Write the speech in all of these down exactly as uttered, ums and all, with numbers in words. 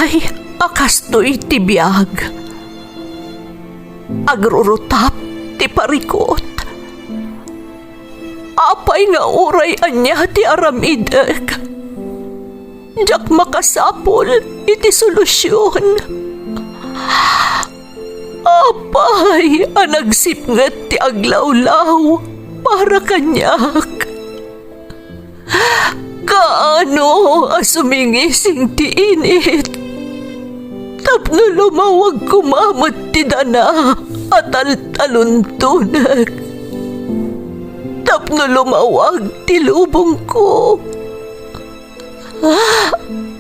Ay, a kastoy ti biag. Agrurutap ti parikut. Apay nga uray ania ti aramidek, diak makasapul iti solusion. Apay a nagsipnget ti aglawlaw para kaniak? Kaano a sumingising ti init tapno lumawag koma met ti dana a taltaluntonek, tapno lumawag ti lubongko?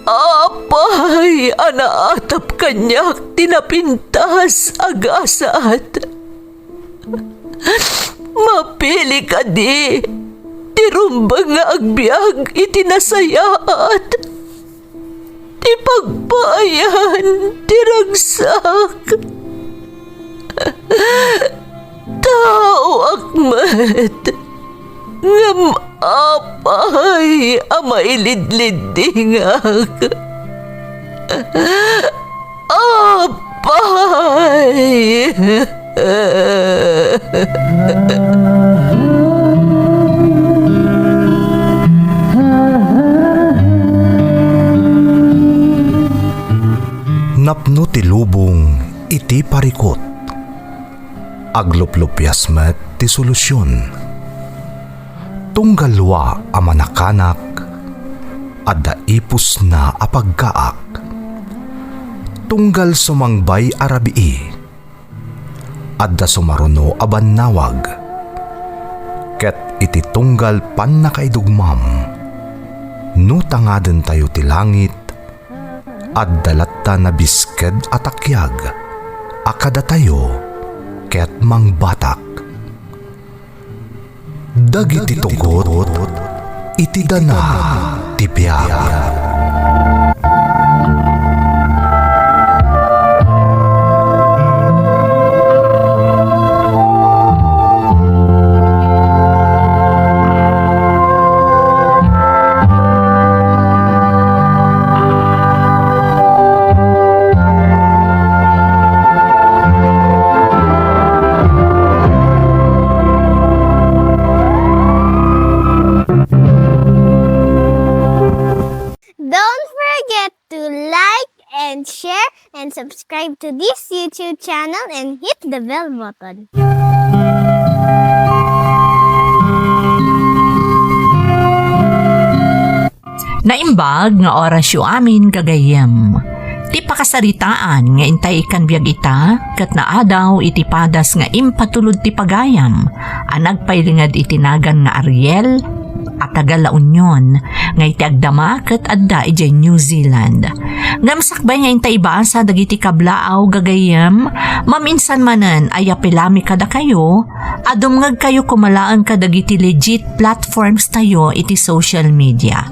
Apay a naatap kaniak ti napintas a gasat? Mapili kadi ti rumbeng nga agbiag iti nasayaat, ti pagpaayan ti ragsak? Taoak met, ngem apay a mailidliddingak? Apay! Napno ti lubong iti parikut. Agluplupias met ti solusion. Tunggal lua a manakanak, adda ipusna a pagkaak. Tunggal sumangbay a rabii, adda sumaruno a bannawag. Ket iti tunggal pannakaidugmam, no tangadentayo ti langit, adda latta nabisked a takiag a kadatayo ket mangbatak. Dagiti tugot iti dana ti biag. Don't forget to like and share and subscribe to this YouTube channel and hit the bell button. Naimbag nga orasyo amin, gagayyem. Ti pakasaritaan nga intay ikkan biag ita, ket naadaw iti padas nga impatulod ti pagayam a nagpailinged iti nagan nga Ariel, a taga La Union, nga iti agdama ket adda idiay New Zealand. Ngem sakbay nga inta ibasa dagiti kablaaw, gagayyem, maminsan manen, ayapilami kadakayo, a dumngegkayo koma laeng kadagiti legit platforms tayo iti social media.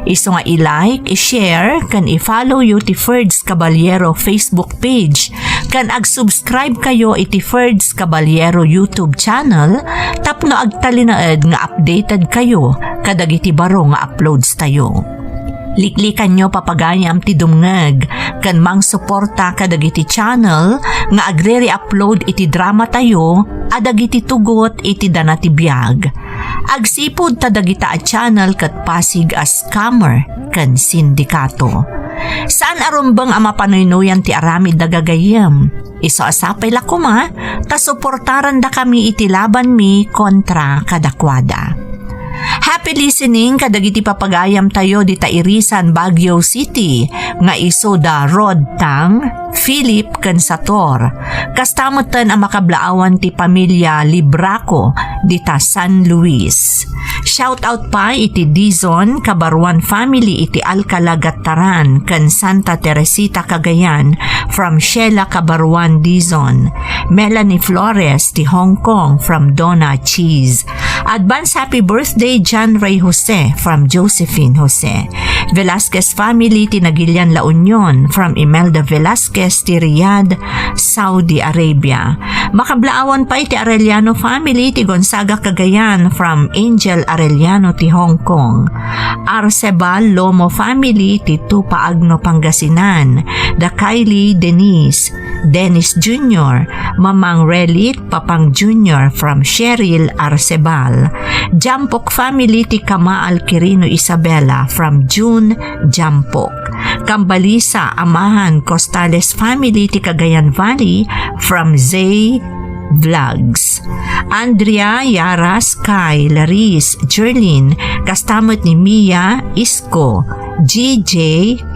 Isu nga i-like, i-share, ken i-follow yo ti Ferds Caballero Facebook page, ken ag-subscribe kayo iti Ferds Caballero YouTube channel tapno agtalinaed nga updated kayo kadagiti baro nga uploads tayo. Liklikanyo, papagayam, ti dumngeg ken mangsuporta kadagiti channel nga agre-re-upload iti drama tayo a dagiti tugot iti dana ti biag. Agsipud ta dagita a channel ket pasig a scammer ken sindikato. Saan a rumbeng a mapanuynuyan ti aramid, gagayyem. Isu a sapay la koma ta suportarandakami iti labanmi kontra kadakuada. Happy listening kadagiti papagayam tayo dita Irisan, Baguio City, nga isu da Rod Tang, Philip, ken Sator. Kasta metten a makablaawan ti pamilya Libraco dita San Luis. Shout out pay iti Dizon Kabaruan family iti Alcala, Gattaran, ken Santa Teresita, Cagayan, from Sheila Kabaruan Dizon. Melanie Flores ti Hong Kong from Donna Cheese. Advance happy birthday, John Ray Jose from Josephine Jose. Velasquez family ti Nagilian, La Union, from Imelda Velasquez ti Riyadh, Saudi Arabia. Makablaawan pay ti Arellano family ti Gonzaga, Cagayan, from Angel Arellano ti Hong Kong. Arcebal Lomo family ti Tupaagno, Pangasinan, da Kylie Denise, Dennis Junior, Mamang Relit, Papang Junior from Cheryl Arcebal. Jampok family ti Kamaal Quirino Isabela from June Jampok. Kambalisa, Amahan Costales family ti Cagayan Valley from Zay Vlogs. Andrea, Yara, Sky, Laris, Jerlin, kasta met ni Mia, Isko, G J,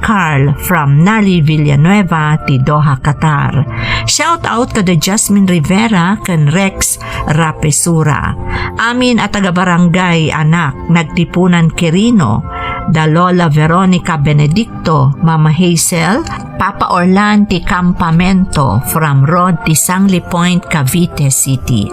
Carl from Nali Villanueva ti Doha, Qatar. Shout out kada Jasmine Rivera ken Rex Rapesura. Amin a taga-barangay Anak, Nagtipunan Quirino, da Lola Veronica Benedicto, Mama Hazel, Papa Orlan ti Campamento from Rod ti Sangli Point, Cavite City.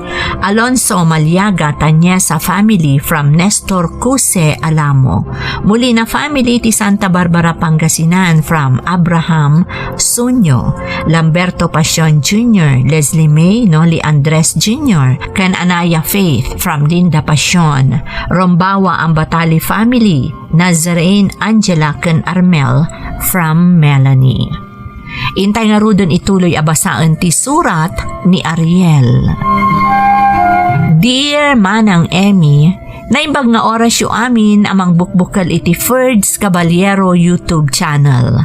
Alonso Maliaga Tanyesa family from Nestor Cuse Alamo. Molina family ti Santa Barbara, Pangasinan from Abraham Sunyo. Lamberto Pasion Junior, Leslie May, Noli Andres Junior, ken Anaya Faith from Linda Pasion. Rombawa Ambatali family, Nazarene, Angela, ken Armel from Melanie. Intay ngaruden ituloy a basaen ti surat ni Ariel. Dear Manang Emmy, naimbag nga orasyo amin a mangbukbukel iti Ferds Caballero YouTube channel.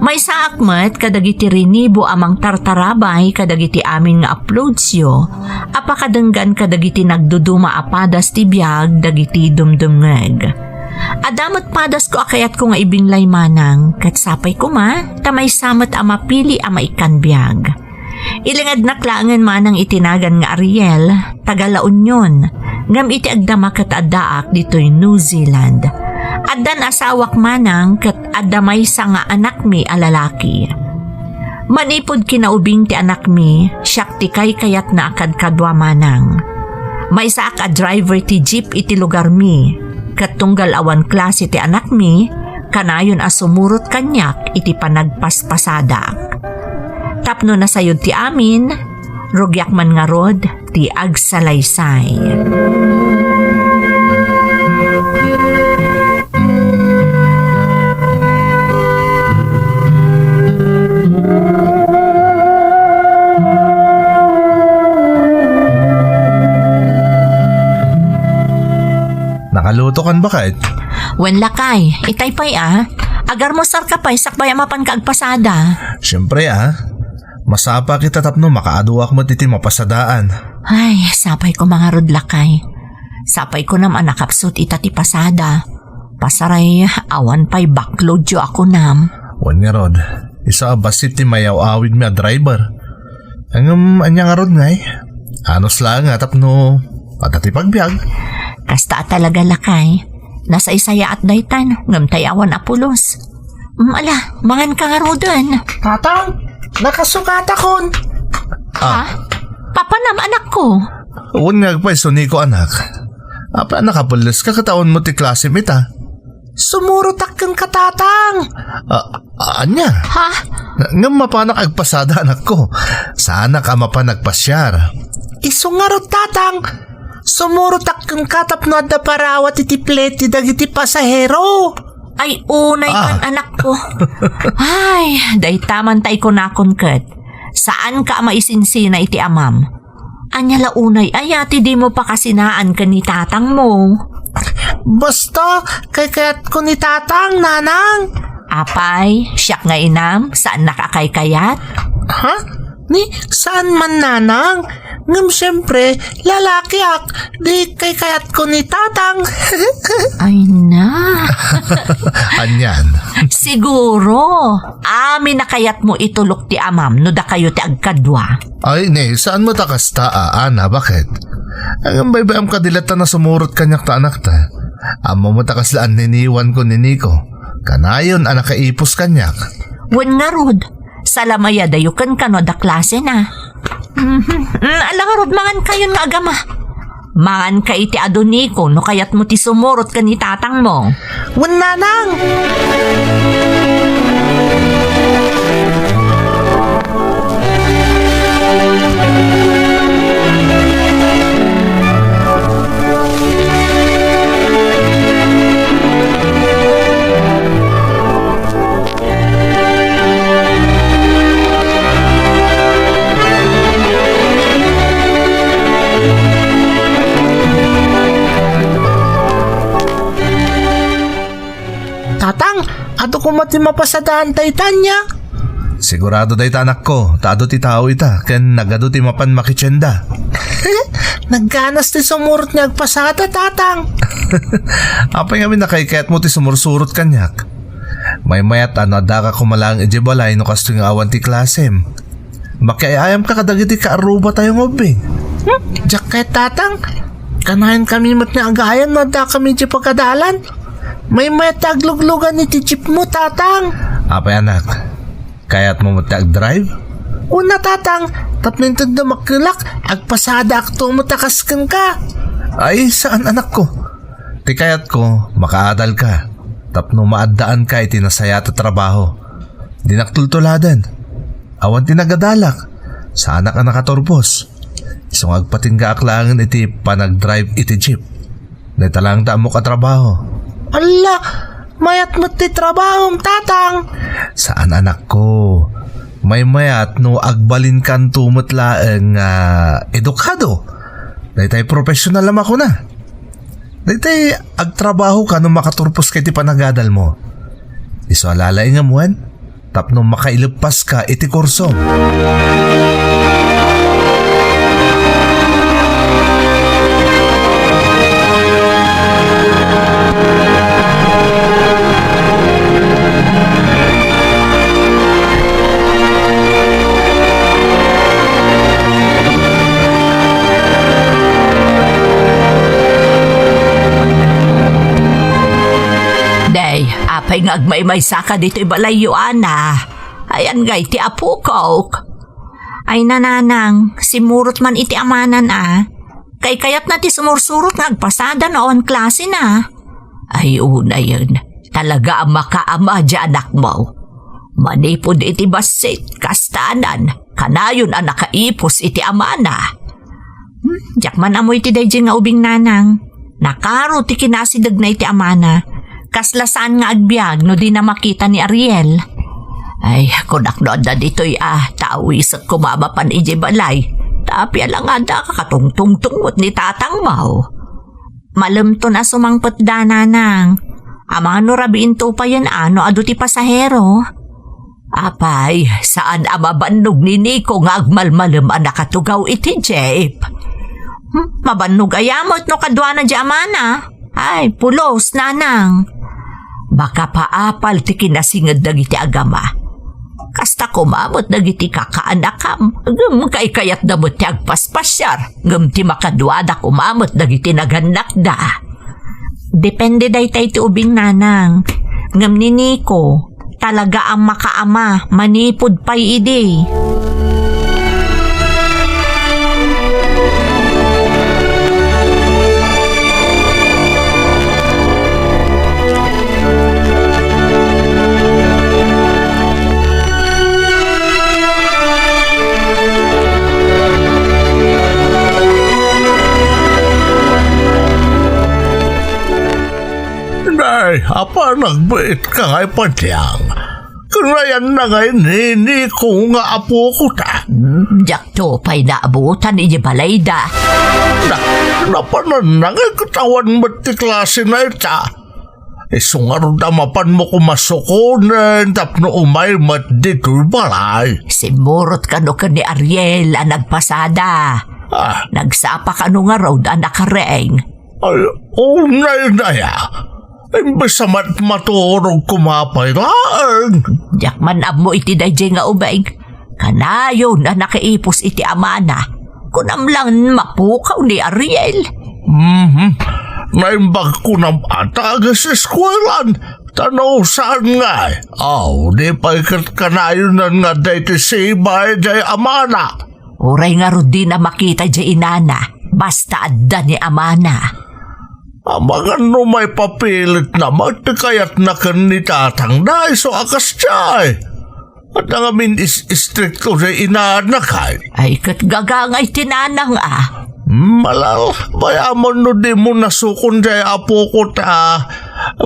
Maysaak met kadagiti rinibo a mangtartarabay kadagiti amin nga uploadsyo a pakadenggan kadagiti nagduduma a padas ti biag dagiti dumdumngeg. Adda met padasko a kayatko nga ibinglay manang, ket sapay koma ta maysa met a mapili a maikkan biag. Ilingednak laengen manang iti nagan nga Ariel, taga La Union, ngem iti agdama ket addaak ditoy New Zealand. Addan asawak manang ket adda maysa nga anakmi a lalaki. Manipud kinaubing ti anakmi, siak ti kaykayatna a kadkadua manang. Maysaak a driver ti jeep iti lugarmi, ket tunggal awan klase ti anakmi, kanayon a sumurot kaniak iti panagpaspasadak. Tapno nasayod ti amin, rugiak man ngarud ti agsalaysay. Nakaluto kan baket? Wen, lakay, itay pay a. Agarmusar ka pay sakbay a mapan ka agpasada. Siyempre a. Masapa kita tapno makaaduak met iti mapasadaan. Ay, sapay ko mangarud, lakay. Sapay ko nam a nakapsut ita ti pasada. Pasaray, awan pay backload yo ako nam. Wen ngarud, isu a bassit ti mayaw-awidmi a driver. Ngem ania ngarud ngay? Anus laeng a tapno adda ti pagbiag. Kasta a talaga, lakay. Nasaysayaat daytan, ngem tay awan a pulos. Mm, ala, mangan ka ngaruden. Tatang, nakasukatakon. Ah. Ha? Papanam, anakko? Wen nga agpayso niko, anak. Apay a nakapelles ka ket awan mo ti klasem ita? Sumurotak kenka, Tatang. Ah, ania? Ha? Ngem mapanak agpasada, anakko. Saanak a mapan agpasiar. Isu ngarud, Tatang. Sumurotak kenka tapno adda parawat iti plete dagiti pasahero. Ay, unay kan, anakko. Ay, dayta man tay kunakon ket. Saanka a maisinsina iti amam. Ania la unay aya ti dimo pakasinaan ken ni tatangmo? Basta, kaykayatko ni tatang, nanang. Apay, siak nga inam, saannak a kaykayat? Ha? Ni, saan man, nanang? Ngem siyempre, lalakiak, di kaykayatko ni tatang. Ay na. Anian? Siguro, amin a kayatmo itulok ti amam no dakayo ti agkadua. Ay, ne, saan mo ta kasta, a, Ana, baket? Ngem baybay-am ka di latta a sumurot kaniak ta anakta. Ammo mo ta kasla anniniwan ko ni Nico. Kanayon a nakaipus kaniak. Wen ngarud, salamaya dayo ken kano adda klase na. Mhm. Mm, ala ngarud mangan kayon nga agama. Manganka iti adu, Nico, no kayatmo ti sumurot ken ni tatangmo. Wen, nanang! Tatang, adu koma ti mapasadaan dayta ania? Sigurado dayta, anakko, ta adu ti tao ita, ken nagadu ti mapan makitienda. Nagganas ti sumurot nga agpasada, tatang. Apay ngamin a kaykayatmo ti sumursurot kaniak? Maymayat a no addaka koma laeng idiay balay no kastoy nga awan ti klasem. Makiay-ayamka kadagiti kaarrubatayo nga ubbing. Hmm? Diak kayat, tatang. Kanayonkami met nga agayam no addakami idiay pagadalan. Maymayat ti agluglugan iti jeepmo, tatang. Apay, anak, kayatmo met ti agdrive? Una, tatang, tapno inted no makkelak, agpasadaakto met a kas kenka. Ay, saan, anakko. Ti kayatko, makaadalka tapno maaddaanka iti nasayaat a trabaho. Dinak tultuladen. Awan ti nagadalak. Saanak a nakaturpos. Isu nga agpatinggaak laengen iti panagdrive iti jeep. Dayta laeng ti ammok a trabaho. Alla, mayat met ti trabahom, tatang. Saan, anakko. Maymayat no agbalinkanto met laeng nga edukado. Daytay profesional a makuna. Daytay agtrabahoka no makaturposka iti panagadalmo. Isu a lalaingem wen tapno makaileppaska iti kursom. Day, apay nga agmaymaysaka ditoy balayyo, Ana? Ayan ngay ti apokok. Ay, nanang, simurot man iti amanan a. Kaykayatna ti sumursurot nga agpasada no awan klasena. Ay, unayen, talaga a makaama ti anakmo. Manipud iti bassit, kastanan, kanayon a nakaipus iti amana. Hmm, diak man ammo iti daydiay nga ubing, nanang. Nakaro ti kinasidegna iti amana. Kasla saan nga agbiag no dina makita ni Ariel. Ay, kunak no adda ditoy a, ta awisek koma a mapan idiay balay. Ta apay a la nga adda katungtungtong met ni tatangmo. Malemton a sumangpetda, nanang. Amangan no rabiinto payen a no adu ti pasahero. Apay, saan a mabannog ni Nico nga agmalmalem a nakatugaw iti jeep? Hmm, mabannog aya met no kaduana diay amana? Ay, pulos, nanang. Makapaapal ti kinasinged dagiti agama. Kasta koma met dagiti kakaanakam, ngem kaykayatda met ti agpaspasiar, ngem ti makaduada koma met dagiti nagannakda. Depende daytay ti ubing, nanang. Ngem ni Nico, talaga a makaama manipud pay idi. Nay, apan agbiit ka ngay padiang. Kanayanna ngay ni Nico nga apokota. Diakto pay naabutan iti balayda. Na, napananna ngay ket awan met ti klasena ita. Isu ngarud a mapanmo koma sukonen tapno umay met ditoy balay. Simmurot kano ken ni Ariel a nagpasada. Ah. Nagsapa kano ngarud a nakareng. Ay, unay na ya. Imbes a mat-, maturog koma pay laeng. Diak man ammo iti daydiay nga ubing. Kanayon a nakaipus iti amana. Kunam lang mapukaw ni Ariel. Mhm. Naimbag kunam a ta ages-eskuelan. Ta no saan ngay? Aw, di pay ket kanayonan nga adda iti siba idiay amana. Uray ngarud dina makita diay inana, Kas ta adda ni amana. Amangan no maipapilit na met ti kayatna ken ni tatangna isu a kasdiay. Adda ngamin is-istrikto diay inana kay. Ay, ket gagangay ti nanang a. Malal, bayamen no dimo nasukon diay apoko ta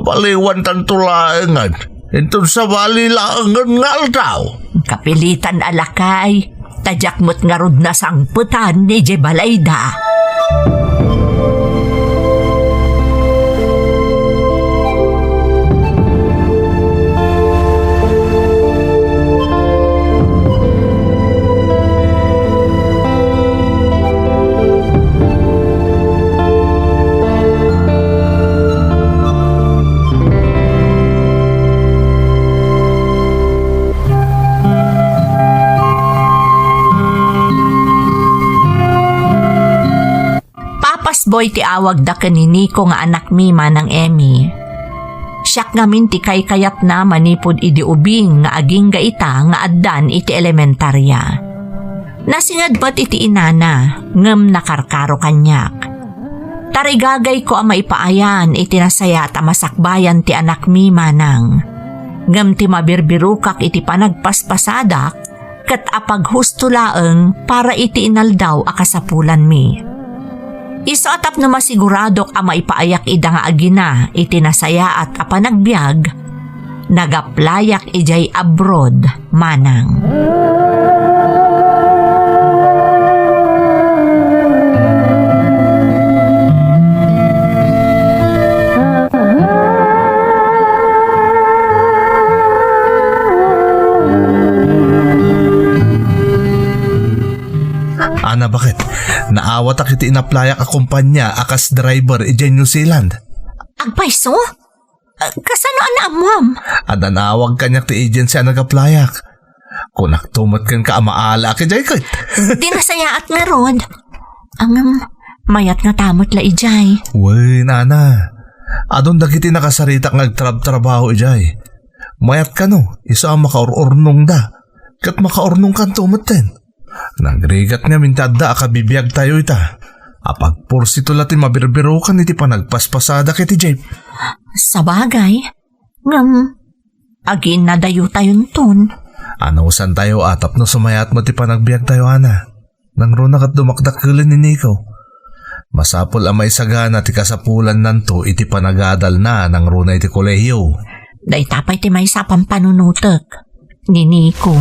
baliwan tanto laengen. Inton sabali laengen nga aldaw. Kapilitan a lakay, ta diak met ngarud nasangpetan idiay balayda. Papas Boy ti awagda ken ni Nico nga anakmi, Manang Emmy. Siak ngamin ti kaykayatna manipud idi ubing nga agingga ita nga addan iti elementaria. Nasinged met iti inana, ngem nakarkaro kaniak. Tarigagayko a maipaayan iti nasayaat a masakbayan ti anakmi, Manang. Ngem ti mabirbirokak iti panagpaspasadak, ket apaghusto laeng para iti inaldaw a kasapulanmi. Isu a tapno masiguradok a maipaayak ida nga agina iti nasayaat a panagbiag, nagaplayak idiay abroad, Manang. Ana, baket? Naawatak iti inaplayak a kompania a kas driver idiay New Zealand. Agpayso? Ah, kasano a naammuam? Adda naawag kaniak ti agency a nagaplayak. Kunakto met kenka a maalaak idiay ket. Di nasayaat ngarud. Ngem, mayat ngata met la idiay. Wen, Ana. Adun dagiti nakasaritak nga agtrabtrabaho idiay. Mayat kano, isu a makaur-urnongda. Ket makaurnongkanto metten. Nagrigat ngamin ti adda a kabibiagtayo ita. Apagpursito la ti mabirbirokan iti panagpaspasadak iti jeep. Sabagay, ngem agiinnadayotayonton. Anusantayo a tapno sumayaat met ti panagbiagtayo, Ana. Nangruna ket dumakdakelen ni Nico. Masapul a maisagana ti kasapulannanto iti panagadalna nangruna iti kolehiyo. Dayta pay ti maysa a pampanunotek ni Nico.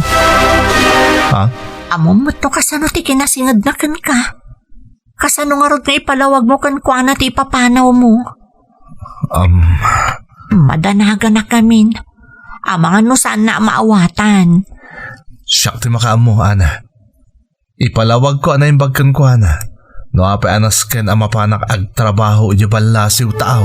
Ha? Ammom met no kasano ti kinasingedna kenka? Kasano ngarud nga ipalawagmo kenkuana ti ipapanawmo? Um. Madanaganak ngamin. Amangan no saanna a maawatan. Siak ti makaammo, Ana. Ipalawagko a naimbag kenkuana no apay a nasken a mapanak agtrabaho idiay ballasiw taaw.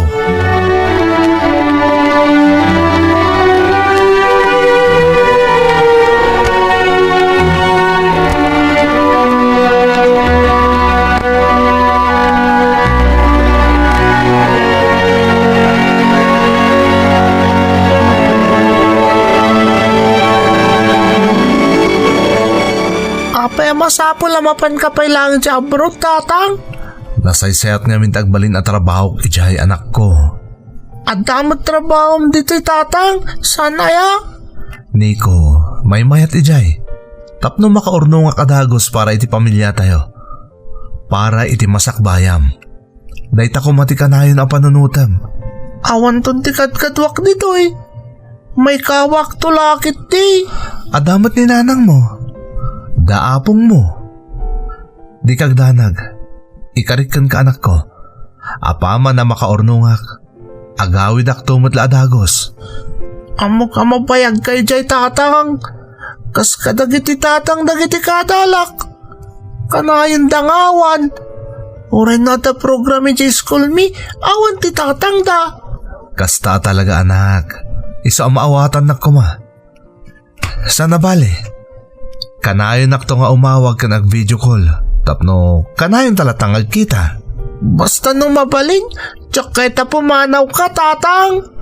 Apay a masapul a mapanka pay laeng idiay abroad, Tatang? Nasaysayat ngamin ti agbalin a trabahok idiay, anakko. Adda met trabahom ditoy, Tatang? Saan aya? Nico, maymayat idiay. Tapno makaurnongak a dagus para iti pamiliatayo. Para iti masakbayam. Dayta koma ti kanayon a panunotem. Awanton ti kadkaduak ditoy. Maikawakto la ketdi. Adda met ni nanangmo. Da apongmo. Dika agdanag. Ikarik kenka, anakko. Apaman a makaurnongak, agawidakto met la a dagus. Ammok a mabayagka idiay, Tatang. Kas kadagiti tatang dagiti kadalak. Kanayonda nga awan. Uray no adda program idiay iskulmi, awan ti tatangda. Kasta talaga, anak. Isu a maawatannak koma. Saan a bale, kanayonnakto nga umawag ken ag-video call tapno kanayonta latta nga agkita. Basta no mabalin, diak kayat a pumanawka, Tatang.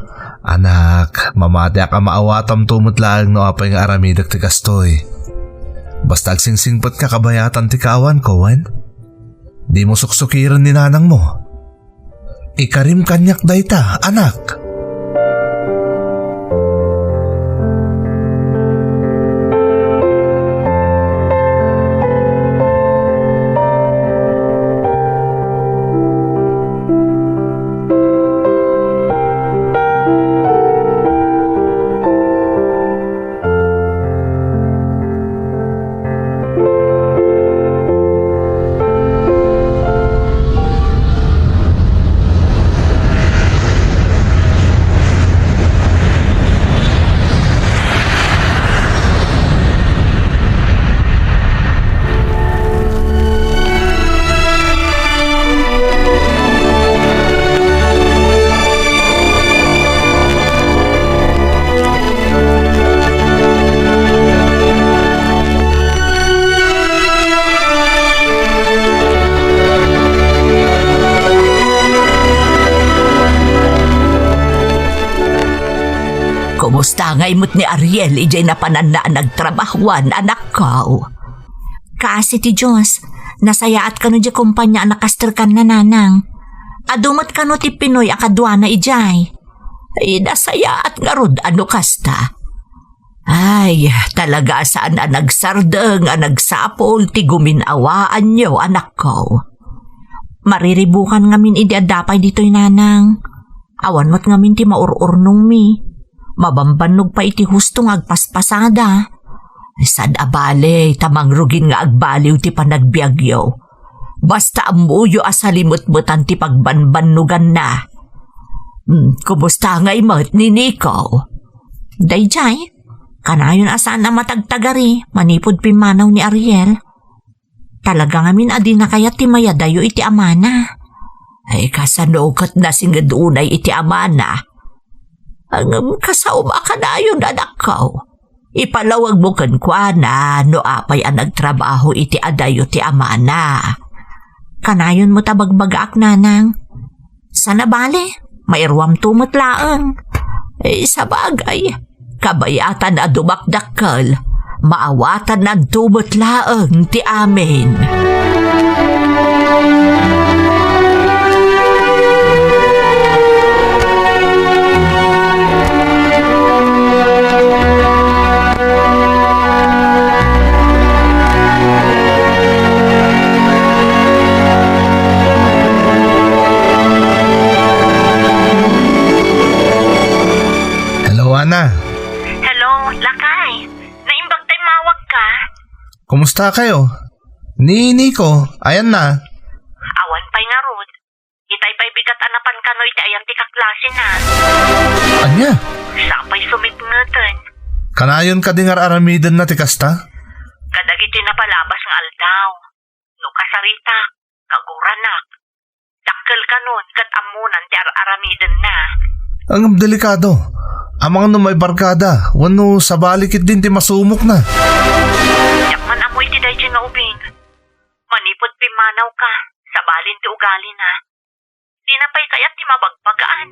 Anak, mamatiak a maawatamto met laeng no apay nga aramidek ti kastoy. Basta agsingsingpetka kabayatan ti kaawanko, wen? Dimo suksukiren ni nanangmo. Ikarim kaniak dayta, anak. Kumusta ngay met ni Ariel idiay napananna a nagtrabahoan, anakko? Kaasi ti Dios, nasayaat kano diay kompania a nakasterkanna, nanang. Adu met kano ti Pinoy a kaduana idiay. Ay, nasayaat ngarud a no kasta. Ay, talaga a saan a nagsardeng a nagsapul ti gumin-awaanyo, anakko. Mariribukan ngamin idi adda pay ditoy, nanang. Awan met ngamin ti maur-urnongmi. Mabambannog pay iti husto nga agpaspasada. Saan a bale, ta mangrugin nga agbaliw ti panagbiagyo. Basta ammoyo a salimetmetan ti pagbanbannoganna. Hmm, kumusta ngay met ni Nico? Daydiay, kanayon a saan a matagtagari manipud pimmanaw ni Ariel. Talaga ngamin a dina kayat ti mayadayo iti amana. Ay, kasano ket nasinged unay iti amana? Ngem kasaom a kanayon, anakko. Ipalawagmo kenkuana no apay a nagtrabaho iti adayo ti amana. Kanayon met a bagbagaak, nanang. Saan a bale, mairuamto met laeng. Eh, sabagay, kabayatan a dumakdakkel, maawatannanto met laeng ti amin. Hello, Ana. Hello, lakay. Naimbag ta immawagka. Kumusta kayo? Ni Nico, ayanna? Awan pay ngarud. Itay pay bigat a napan kano iti ayan ti kaklasina. Ania? Sapay sumitngeten. Kanayon kadi nga ar-aramidenna ti kasta? Kadagiti napalabas nga aldaw. No kasaritak, kaguranak. Dakkel kanon ket ammonan ti ar-aramidenna. Ngem delikado. Amangan no maibarkada, wenno sabali ketdin ti masumokna. Diak man ammo iti daydiay nga ubing. Manipud pimmanawka, sabalin ti ugalina. Dina pay kayat ti mabagbagaan.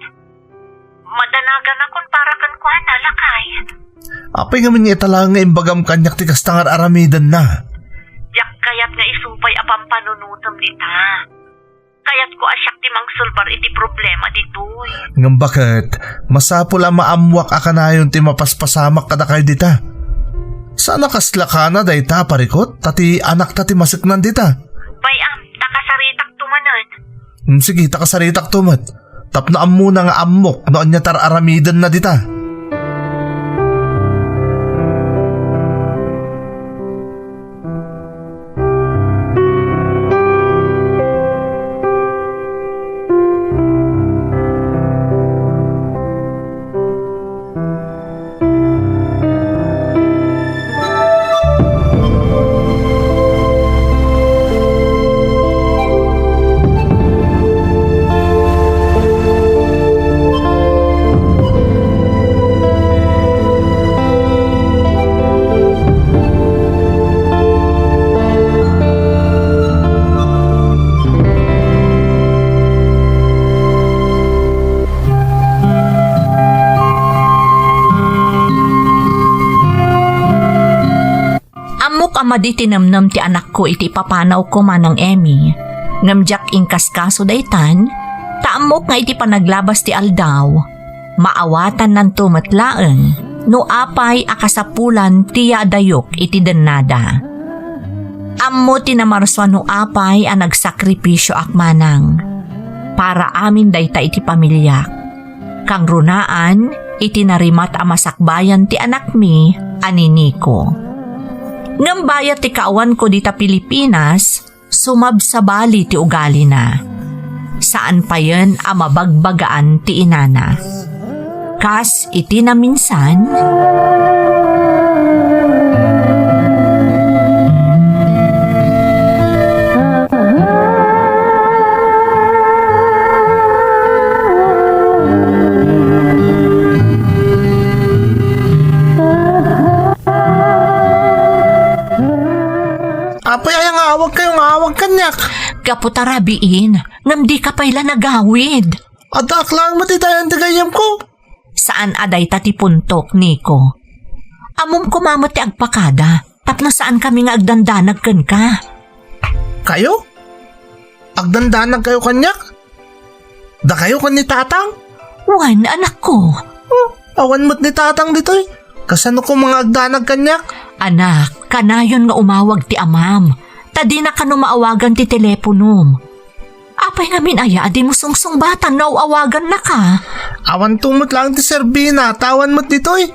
Madanaganakon para kenkuana, lakay. Apay ngamin nga ita laeng nga imbagam kaniak ti kasta nga ar-aramidenna? Diak kayat nga isu pay a pampanunotem dita. Kayatko a siak ti mangsolbar iti problema ditoy. Ngem baket, masapul a maammuak a kanayon ti mapaspasamak kadakayo dita. Saan a kasla kana dayta a parikut, ta ti anakta ti maseknan dita. Bay-am, ta kasaritakto manen. Hmm, sige, ta kasaritakto met. Tapno ammona nga ammok no ania ti ar-aramidenna dita. Ammok a madi ti nemnem ti anakko iti ipapanawko, Manang Emmy. Ngem diak inkaskaso daytan, ta ammok nga iti panaglabas ti aldaw, maawatannanto met laeng no apay a kasapulan ti yaadayok iti dennada. Ammo ti namarsua no apay a nagsakripisioak manang para amin dayta iti pamiliak. Kangrunaan iti narimat a masakbayan ti anakmi a ni Nico. Ngem bayat ti kaawanko dita Pilipinas, sumabsabali ti ugalina. Saan payen a mabagbagaan ti inana. Kas iti naminsan, Apay, aya nga awagkayo nga awag kaniak? Gapu ta rabiin, ngem dika pay la nagawid. Addaak laeng met itayan ti gayyemko. Saan a dayta ti puntok, Nico. Ammom koma met ti agpakada, tapno saankami nga agdandanag kenka. Kayo? Agdandanagkayo kaniak? Dakayo ken ni Tatang? Wen, anakko. Oh, awan met ni Tatang ditoy. Kasano koma nga agdanag kaniak? Anak, kanayon nga umawag ti amam. Ta dina kano maawagan ti teleponom. Apay ngamin aya a dimo sungsungbatan no aw-awagannaka? Awanto met laeng ti serbina, ta awan met ditoy.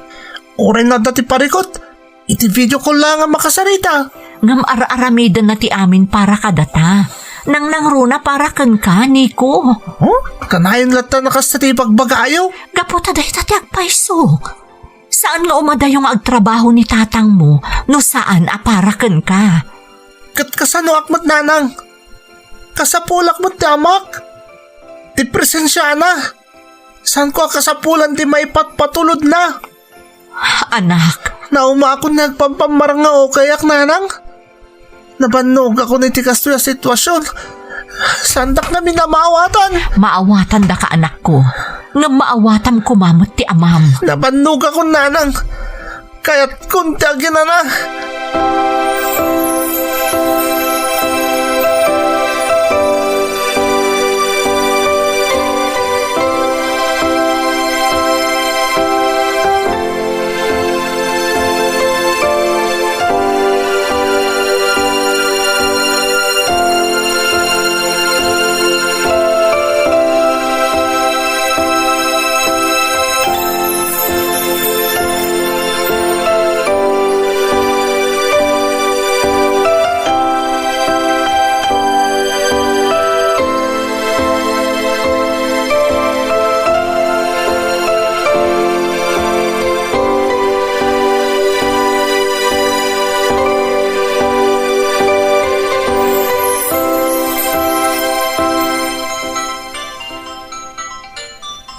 Uray no adda ti parikut, iti video call laeng a makasarita. Ngem ar-aramidenna ti amin para kadata. Nangnangruna para kenka, Nico. Huh? Kanayon latta a kasta ti ibagbagayo? Gapu ta dayta ti agpayso. Saan nga umadayo nga agtrabaho ni tatangmo no saan a para kenka. Ket kasanoak met, nanang? Kasapulak met ti amak. Ti presensiana. Saanko a kasapulan ti maipatpatulodna. Anak. Naumakon nga agpampamarang nga ukayak, nanang. Nabannogakon iti kastoy a sitwasyon. Saandak ngamin a maawatan. Maawatandaka, anakko. Ngem maawatam koma met ti amam. Nabannogakon, nanang. Kayatkon ti aginana.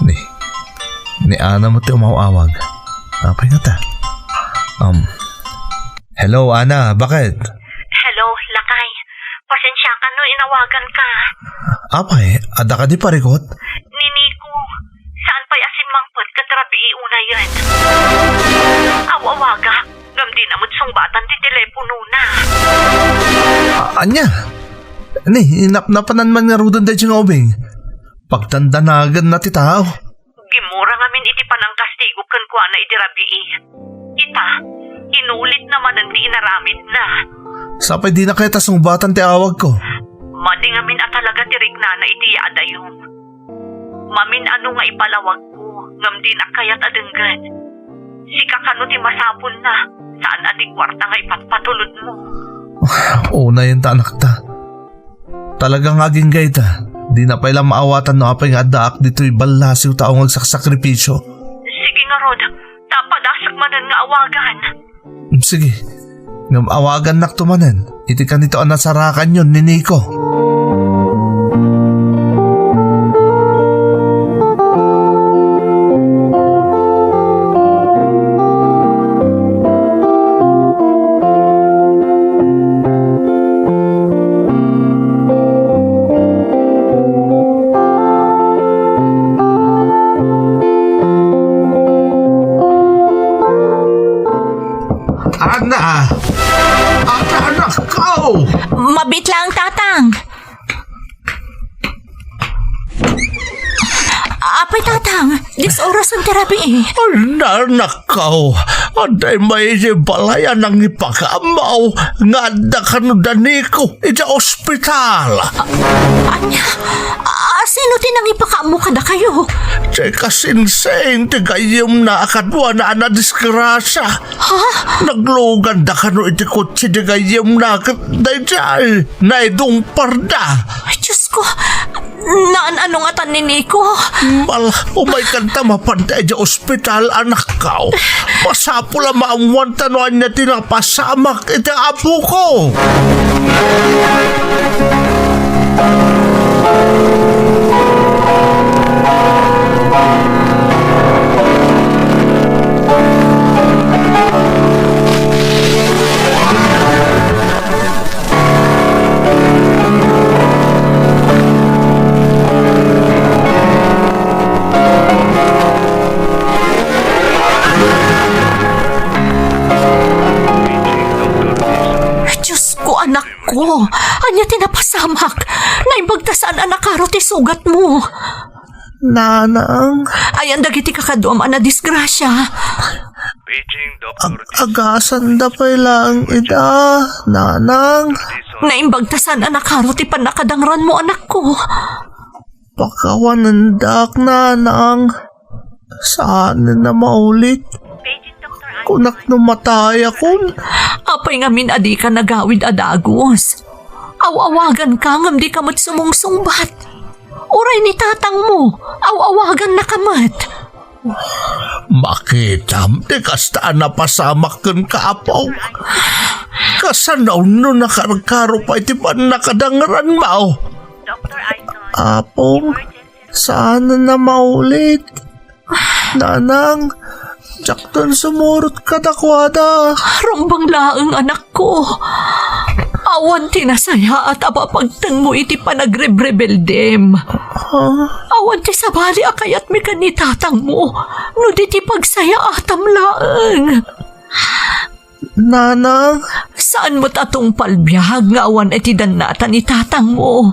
Ni, ni Ana met ti umaw-awag. Apay ngata? Um, hello, Ana, bakit? Hello, lakay. Pasensiakan no inawaganka. Apay, adda kadi parikut? Ni Nico, saan pay a simmangpet ket rabii unayen. Aw-awagak, ngem dina met sungbatan ti teleponona. A-, ania? Ni, napnapanan man ngaruden daydiay nga ubing. Pagdandanagenna ti tao. Gimmura ngamin iti panangkastigok kenkuana idi rabii. Ita, inulitna manen ti inaramidna. Sapay dina kayat a sungbatan ti awagko. Madi ngamin a talaga ti riknana iti yaadayom. Mamin-ano nga ipalawagko, ngem dina kayat a denggen. Sika kano ti masapulna, saan a ti kuarta nga ipatpatulodmo. Unayen ta, anakta. Talaga nga agingga ita. Dina pay la maawatan no apay nga addaak ditoy ballasiw tao nga agsaksakripisio. Sige ngarud, ta padasek manen nga awagan. Sige, ngem awagannakto manen iti kanito a nasarakanyon ni Nico. Ana! Ana, anak ko! Mabit lang, Tatang! Apay, Tatang, dies oras ti rabii. Ay, nanakkaw, adda immay idiay balay a nangipakaammo nga adda kano da Nico idiay ospital. Ania? Ah, sino ti nangipakaammo kadakayo? Diay kasingsing ti gayyemna a kaduana a nadisgrasia. Ha? Nagluganda kano iti kotse ti gayyemna ket daydiay, naidungparda. Ay, Diyos ko, naan-ano ngatan ni Nico? Mal, umaykanta mapanda idiay ospital, anakkaw. Masapul a maammuanta no ania ti napasamak iti apoko. Diyos ko, anakko, ania ti napasamak? Naimbag ta saan a nakaro ti sugatmo. Nanang. Ayan dagiti kakaduam a nadisgrasia. Ag-, agasanda pay laeng ida, nanang. Naimbag ta saan a nakaro ti pannakadangranmo, anakko. Pakawanendak, nanang. Saan a maulit. Kunak no matayakon. Apay ngamin a dika nagawid a dagus? Aw-awaganka ngem dika met sumungsungbat. Uray ni tatangmo, aw-awagannaka met. Makitam ti kasta a napasamak kenka, Apong. Kasano no nakarkaro pay ti pannakadangranmo? Apong, saan a maulit. Nanang, diakton sumurot kadakuada. Rumbeng laeng, anakko. Awan ti nasayaat a mapagtengmo iti panagrebrebeldem. Ha? Awan ti sabali a kayatmi ken ni tatangmo no di ti pagsayaatam laeng. Nanang? Saan met a tungpal biag nga awan iti dannata ni tatangmo.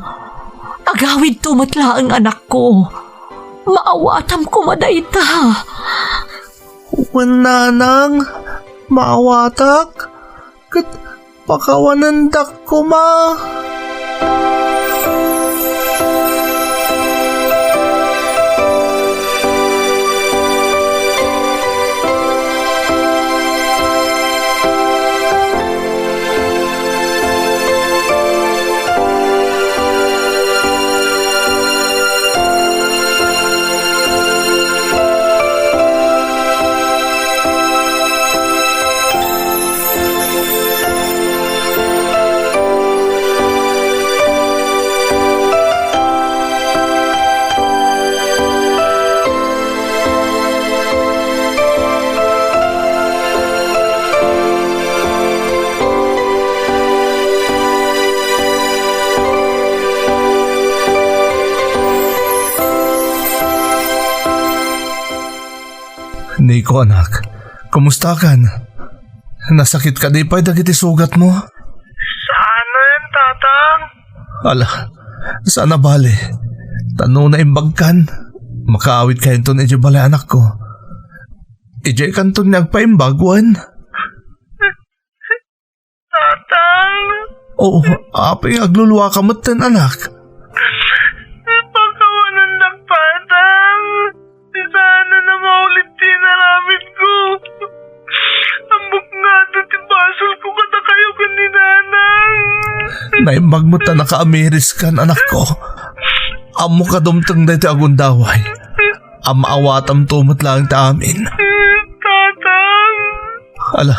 Agawidto met laeng, anakko. Maawatam koma dayta. Wen, nanang, maawatak, ket pakawanendak koma. Nico, anak, kumustakan? Nasakit kadi pay dagiti sugatmo? Saanen, Tatang. Ala, saan a bale. Ta no naimbagkan, makaawidkayonton idiay balay, anakko. Idiaykanton ni agpaimbag, wen? Tatang. Oo, apay nga agluluaka metten, anak? Pakawanendak, Tatang. Ti saanen a maulit ti inaramidko. Ammok nga adda ti basolko kadakayo ken ni Nanang. Naimbag met a nakaamiriskan, anakko. Ammok a dumteng daytoy a gundaway. A maawatamto met laeng ti amin. Tatang. Ala,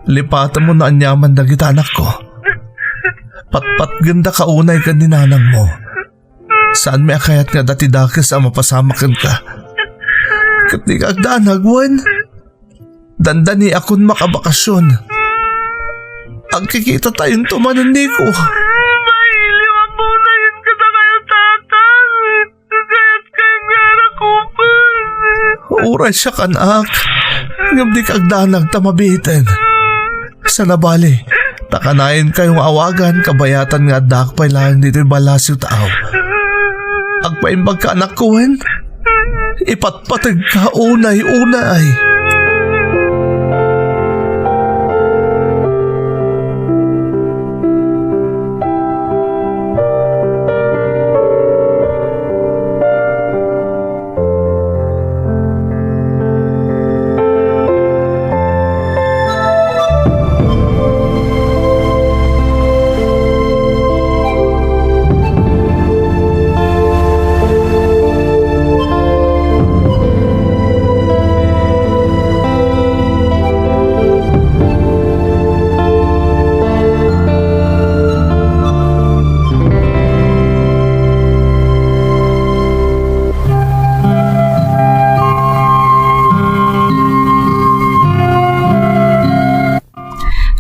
lipatemmo no aniaman dagita, anakko. Patpatgendaka unay ken ni nanangmo. Saanmi a kayat nga adda ti dakes a mapasamak kenka. Ket dika agdanag, wen? Dandaniakon makabakasyon. Agkikitatayon manen, Nico. Mailiw a punayen kadakayo, Tatang. Kayatkayo nga arakupen. Uray siak, anak. Ngem dika agdanag ta mabiiten. Saan a bale, ta kanayon kayo nga awagan kabayatan nga addaak pay laeng ditoy ballasiw taaw. Agpaimbagka, anakko, wen? Ipatpategka unay-unay.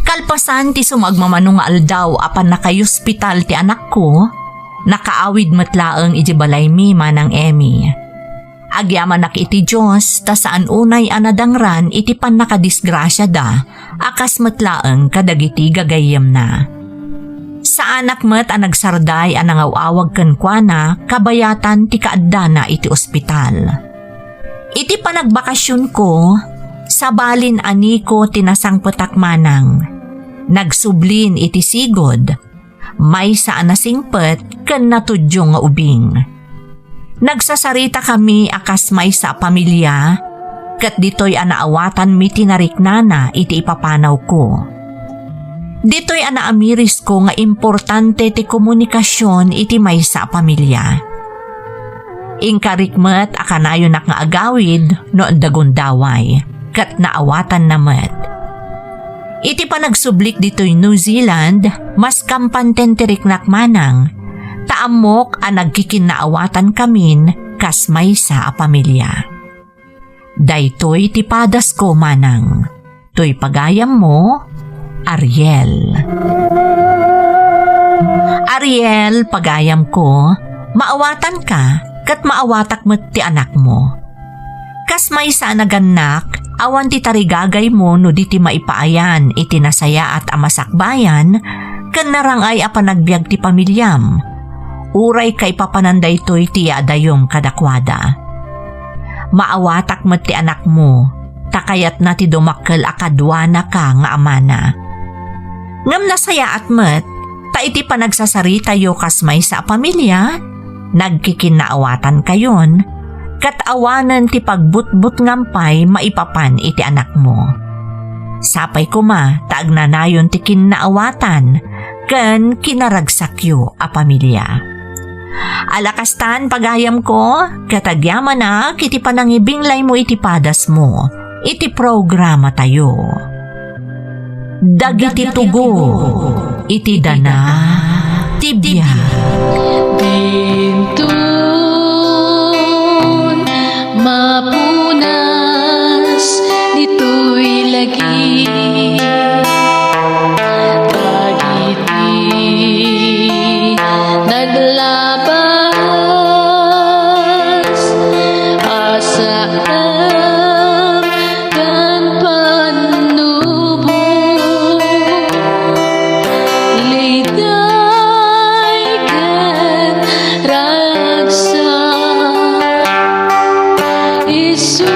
Kalpasan ti sumagmamano nga aldaw a pannakayospital ti anakko, nakaawid met laeng iti balaymi, Manang Emmy. Agyamanak iti Dios ta saan unay a nadangran iti pannakadisgrasiada a kas met laeng kadagiti gagayyemna. Saanak met a nagsarday a nangaw-awag kenkuana kabayatan ti kaaddana iti ospital. Iti panagbakasionko, sabalin aniko ti nasangpetak, Manang. Nagsublin iti sigud, maysa a nasingpet ken natudio nga ubing. Nagsasaritakami a kas maysa a pamilia, ket ditoy a naawatanmi ti nariknana iti ipapanawko. Ditoy a naamirisko nga importante ti komunikasion iti maysa a pamilia. Inkarik met a kanayonak nga agawid no adda gundaway, ket naawatanna met. Iti panagsublik ditoy New Zealand, mas kampanten ti riknak, Manang, ta ammok a nagkikinnaawatankamin kas maysa a pamilia. Daytoy ti padasko, Manang. Toy pagayammo, Ariel. Ariel, pagayamko, maawatanka, ket maawatak met ti anakmo. Kas maysa a nagannak, awan ti tarigagaymo no di ti maipaayan iti nasayaat a masakbayan ken narang-ay a panagbiag ti pamiliam. Uray kaipapanan daytoy ti yaadayom kadakuada. Maawatak met ti anakmo, ta kayatna ti dumakkel a kaduanaka nga amana. Ngem nasayaat met, ta iti panagsasaritayo kas maysa a pamilia, nagkikinnaawatankayon, ket awanen ti pagbutbutngam pay maipapan iti anakmo. Sapay koma ta agnanayon ti kinnaawatan ken kinaragsakyo a pamilia. Ala kastan, pagayamko, ket agyamanak iti panangibinglaymo iti padasmo iti programatayo. Dagiti tugo iti dana ti biag. Dintun mapunas ditoy lagi. Dagiti naglabas a saan ken pannubo, liday ken ragsak, isu